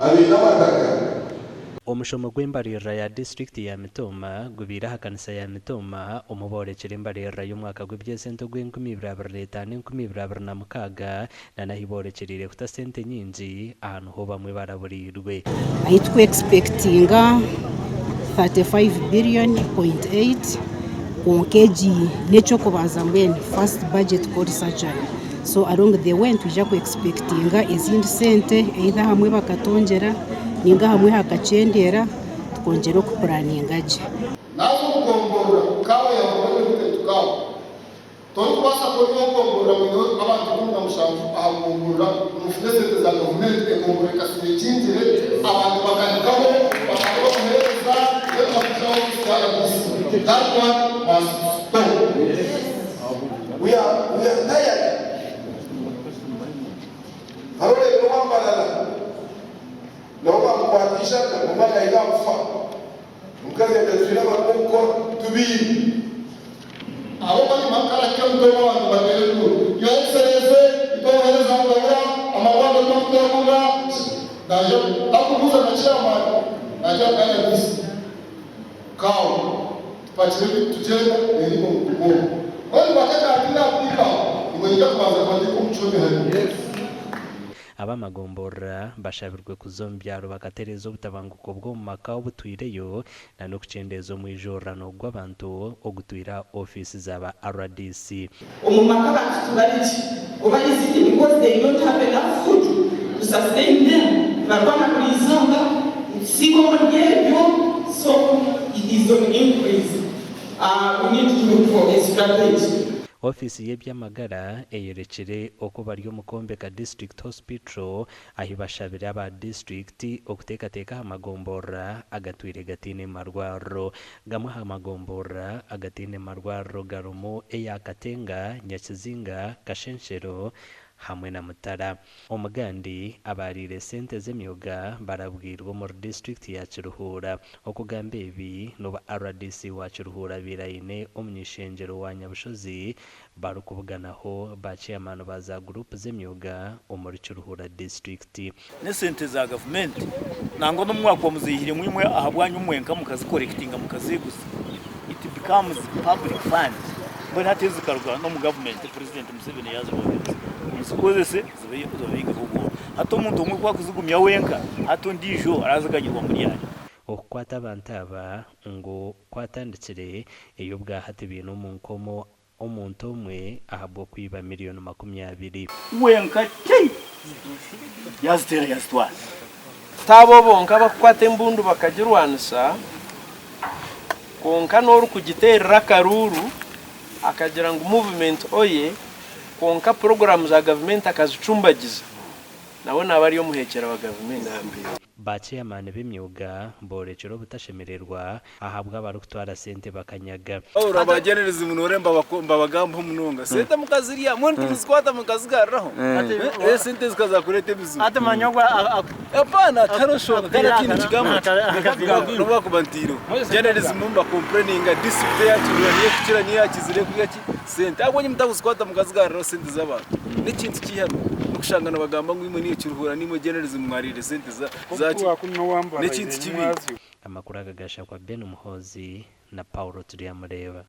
Abaine amataka. Omushomo gw'embaririra ya disiturikiti ya Mitooma gubaire aha kanisa ya Mitooma omu boorekire embaririra y'omwaka gw'eby'esente ogw'enkumi ibiri 25 2026 na n'ahi boorekyereire kuta sente nyingi aha niho bamwe baraburiirwe. Ahi tuku expectinga 35 billion point eight kwonka egi n'ekyokubanza mbwenu first budget called surgery so along the way nitwija ku expectinga ezindi sente either ahamwe bakatongyera ninga ahamwe hakakyendeera tukongyera oku puraninga gye. Naaza omu gomborora, kaawa yaahurira ngu eri kaawa. Torikubaasa kuba ori omu gomborora mwineho abantu 17 aha gomborora nimufuna esente za gavumenti, egomborora ekasiiba ekingire, abantu bakahikaho bakakora obuheereza then bakaija aha ofiisi ya RDC. That one must stop. We are we are tired. Hariho oreebire owa Mbarara nabo bamukwata eishaka omwana yahika aha kufa. Omukazi yaagira ati, Twine abantu b'okukora, tubaine. Abo bari makara k'emutwe gw'abantu bateera enduuru. Your Excellency, itwe abaheereza mugabura, amarwariro tibakutwegurira. Naija takubuuza na chairman, naija RDC. Kaawo, tupakire ebintu tugyenda, reero imwe mugume omwo. Mbwenu bakakaatiire aha kuhika aho, imwe niija kubanza kubateeka omu kihome hariya. Ab'amagomborora bashabirwe kuza omu byaro bakatereeza obutabanguko bw'omu maka obutwireyo na n'okukyendeeza omwijurirano gw'abantu ogutwire aha ofiisi za ba rdc. Omu maka abantu tibari gye oba is it because they don't have enough food to sustain them nibarwana buri izooba nitusiiba omuri ebyo so it is on increase we need to look for a strategy. Ofiisi y'eby'amagara eyorekire oku bari omu kwombeka District Hospital ahi bashabire aba disiturikiti okuteekateeka aha magomborora agatwire gataine marwariro. Gamwe aha magomborora agataine marwariro garimu eya Katenga, Nyakizinga, Kashenshero hamwe na Mutara. Omugandi abaariire sente z'emyoga barabwirwe omuri disiturikiti ya Kiruhura. Okugamba ebi n'obu rdc wa Kiruhura abaire aine omuny'ishengyero wa Nyabushozi barikubuganaho ba chairman ba za guruupu z'emyoga omuri Kiruhura disiturikiti. N'esente za gavumenti nangwa n'obu mwakuba muziihiremu imwe ahabwanyu mwenka mukazikorekitinga mukazeeguza, it becomes public fund. Mbwenu hati ezi zikaruga n'omu gavumenti Purezidenti Museveni yaazibohereza muzikozese zibe zibabiikeho obworo. Hati omuntu omwe ku akuzigumya wenka, hati ondiijo araaziganyirwa muri ari? Okukwata abantu aba ngu kwatandikire ei obwahati baine omu nkomo omuntu omwe ahabw'okwiba miriyoni 20. Wenka ti yaaziteera yaazitwara. Ti abo bonka abarikukwata embundu bakagirwanisa, kwonka n'orikugiteerera akaruuru akagira ngu movement oye, kwonka puroguraamu za gavumenti akazicumbagiza, nawe naaba ari omuheekyera wa gavumenti. Ba chairman b'emyooga boorekire obutashemererwa ahabw'abarikutwara sente bakanyaga. Wabura ba journalism noreeba mbabagambaho munonga sente mukazirya mbwenu timuzikwata mukazigaruraho eh sente zikazakureta ebizibu apana tihariho nshonga kandi hatiine kigambo nobu bakuba ntaireho journalism mba complaininga district eya Kiruhura niyo ekukira niyo eyakizire kurya ki sente ahabw'enki mutakuzikwata mukazigaruraho sente z'abantu n'ekintu ky'eihano n'okushanga nibagamba ngu imwe niyo Kiruhura nimwe journalism mwariire sente zaki n'ekintu kibi. Amakuru aga gashakwa Ben Muhoozi na Paulo Turyamureeba.